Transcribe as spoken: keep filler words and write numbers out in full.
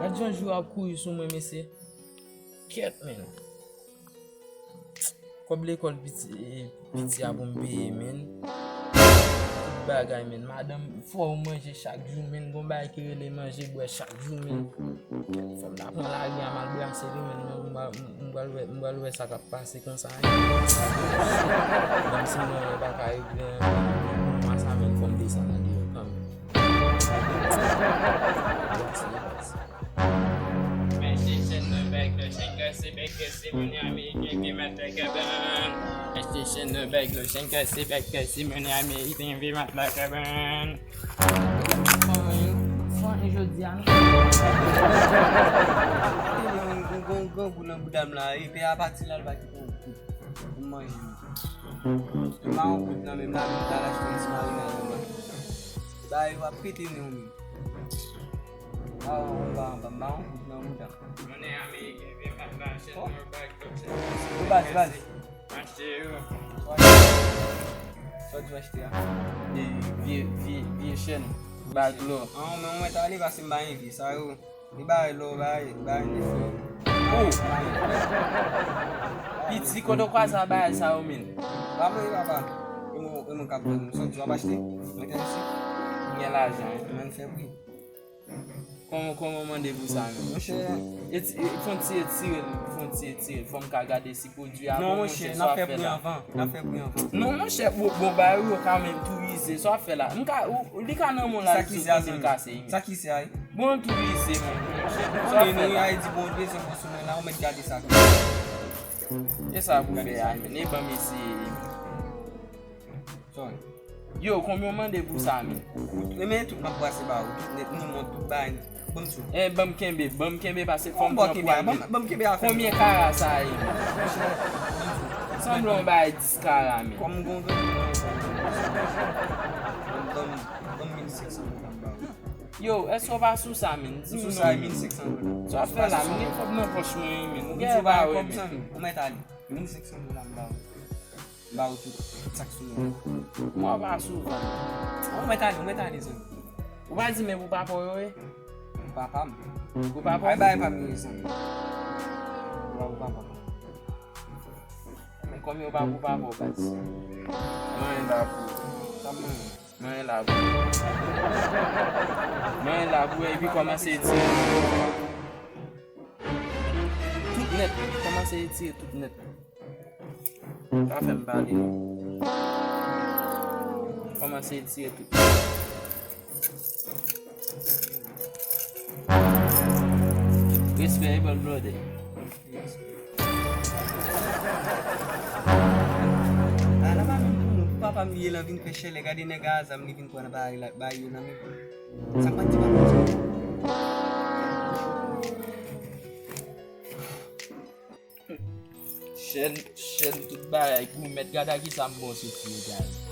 Gad jan jou ap kouri sou mwen, mesye. Kèt, men. Kòb lekòl piti, piti a pou m peye, men. Tout bagay, men. Madanm, fò w manje chak jou, men. Gon bagay ki rele manje, bwè chak jou, men. Fò m ta pran lari a m al brase li, men. M pral, m pral wè, m pral wè sa k ap pase konsa. Menm si mwen pa ka regle anyen, mwa sa, men, fò m desann andeyò kanmenm. Brase, brase. Mèsi, se nou bèk de chen kase bèk de se moun ameriken ki mèt lè kèbèn. Mèsi, se nou bèk de chen kase bèk de se moun ameriken ki mèt lè kèbèn. Fò anyen, fò anyen jodi a, non. Yon, yon, yon grangou nan bouda m la, epi a pati la, l pa kite yon kout pou m manje. M pa yon kout nan men m la, men m ta al achte yon ti marinad anba. Ba yo ap pete men w menm. Ah, anba, anba, m pa yon kout nan bouda. Monnen ameriken vye pat la, achèt nou bag, yo baz, baz. Achte yo. Sa w di w achte a? Vye, vye, vye, vye chèn, bag lò. An, men mwen ta ale pase m pa envye sa yo. Li bay lò, bay, bay li fè. Oh! Piti, kote w kwaze a bagay sa yo, men? Pa mwen, papa. E mwen, e mwen k ap vann. Sa w di w ap achte? Mwen te achte. M gen lajan, wi. Mwen fè pri. Kòman, kòman w mande pou sa menm? Monchè. Eti-, e, fè yon ti etire l, fè yon ti etire l. Fò m ka gade si pwodui a bon, monchè, sa w ap fè la. Non, monchè, n ap fè pri anvan. N ap fè pri anvan. Non, monchè, bon, bon, bagay yo ka menm tou ize. Sa w ap fè la? M ka, ou, li ka nan men w la, li sot panse l kase, wi. Sa ki se a, wi? Bon, tou ize, menm, monchè. Sa w ap fè la? Ou konnen, nou, Ayiti, bon, bezwen bon sou mwen la, ou mèt gade sa. E sa pou fè a, menm. E ban m eseye. Sorry. Yo, konbyen w mande pou sa, men? Ou, men tout m ap brase ba ou, tout nèt, ni mont, tout bagay. Ban m sou. Eh, ban m kenbe, ban m kenbe, paske fò m pran pwa, men. Ban m kenbe afè m. Konbyen kara sa ye, men? Sanble yon bagay dis kara, men. Kòm m gon granmoun nan, ban m, ban m, ban m mil senk san dola m ba ou. Yo, èske w pa sou sa, men? Di m non. M sou sa, mil senk san dola. Sa w ap fè la, m gen kòb nan pòch mwen, wi, men. Ou gen bagay, men. Ou mèt ale. Mil senk san dola m ba ou. M ba ou tout sa k sou mwen. Mwen pa souvan. Ou mèt ale, ou mèt ale, zanmi. Ou pa di men pou papa w yo, wi? Pou papa m. Pou papa w? Ay, bay pa m yo, zanmi. Ou pa pou papa m. Men kòm yo pa pou papa w, baz. Mwen la pou. Sa mwen. Mwen la pou. Mwen la pou, epi kòmanse etire. Tout nèt, kòmanse etire tout nèt. Pa fè m pale, non. Kòmanse etire tout. Respè, e bòn blòdè. Ala pa menm pou nou, pou papa m li ye lan vin fè chèlè, gade nèg a zam li vin pran nan bagay la, bagay yo nan men. Sa pa di pa konsa. Chèn, chèn, tout bagay, goumèt, gade a kisa m bon sou fi yo, guys.